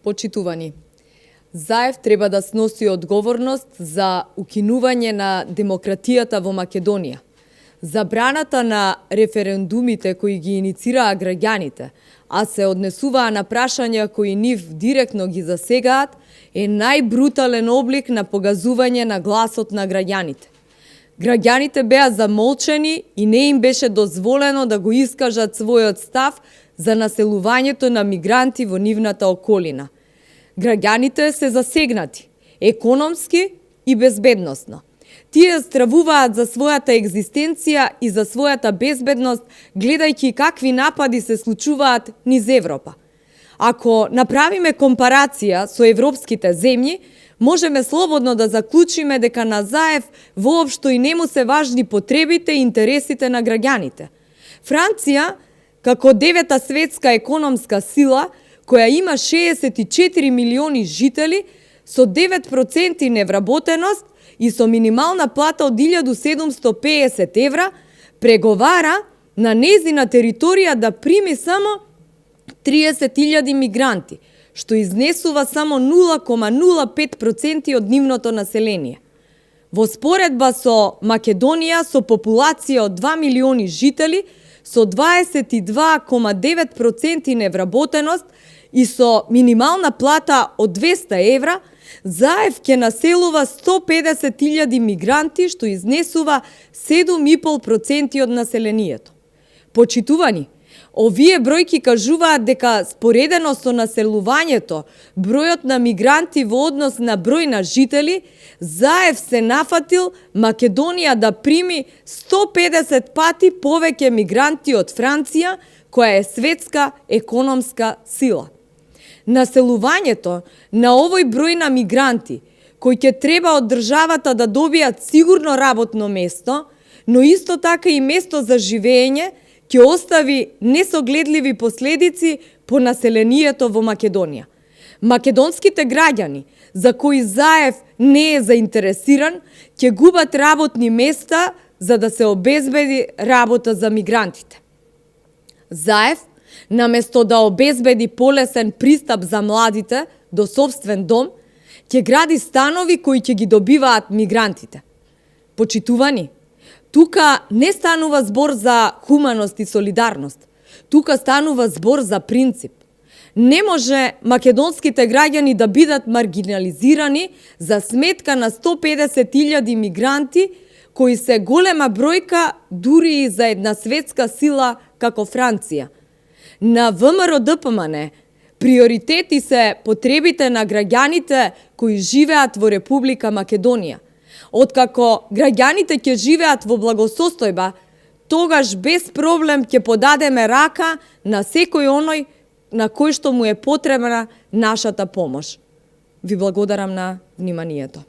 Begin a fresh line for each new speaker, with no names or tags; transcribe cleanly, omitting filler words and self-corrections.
Почитувани, Заев треба да сноси одговорност за укинување на демократијата во Македонија. Забраната на референдумите кои ги иницираа граѓаните, а се однесуваа на прашања кои нив директно ги засегаат, е најбрутален облик на погазување на гласот на граѓаните. Граѓаните беа замолчени и не им беше дозволено да го искажат својот став за населувањето на мигранти во нивната околина. Граѓаните се засегнати, економски и безбедносно. Тие стравуваат за својата екзистенција и за својата безбедност, гледајќи какви напади се случуваат низ Европа. Ако направиме компарација со европските земји, можеме слободно да заклучиме дека на Заев воопшто и не му се важни потребите и интересите на граѓаните. Франција, како девета светска економска сила, која има 64 милиони жители, со 9% невработеност и со минимална плата од 1750 евра, преговара на нејзина територија да прими само 30.000 мигранти, што изнесува само 0,05% од нивното население. Во споредба со Македонија, со популација од 2 милиони жители, со 22,9% невработеност и со минимална плата од 200 евра, Заев ќе населува 150.000 мигранти, што изнесува 7,5% од населението. Почитувани, овие бројки кажуваат дека споредено со населувањето, бројот на мигранти во однос на број на жители, Заев се нафатил Македонија да прими 150 пати повеќе мигранти од Франција, која е светска економска сила. Населувањето на овој број на мигранти, кои ќе треба од државата да добијат сигурно работно место, но исто така и место за живење, ќе остави несогледливи последици по населението во Македонија. Македонските граѓани, за кои Заев не е заинтересиран, ќе губат работни места за да се обезбеди работа за мигрантите. Заев, наместо да обезбеди полесен пристап за младите до собствен дом, ќе гради станови кои ќе ги добиваат мигрантите. Почитувани, тука не станува збор за хуманост и солидарност. Тука станува збор за принцип. Не може македонските граѓани да бидат маргинализирани за сметка на 150.000 мигранти, кои се голема бројка дури и за една светска сила како Франција. На ВМРО ДПМН приоритети се потребите на граѓаните кои живеат во Република Македонија. Откако граѓаните ќе живеат во благосостојба, тогаш без проблем ќе подадеме рака на секој оној на кој што му е потребна нашата помош. Ви благодарам на вниманието.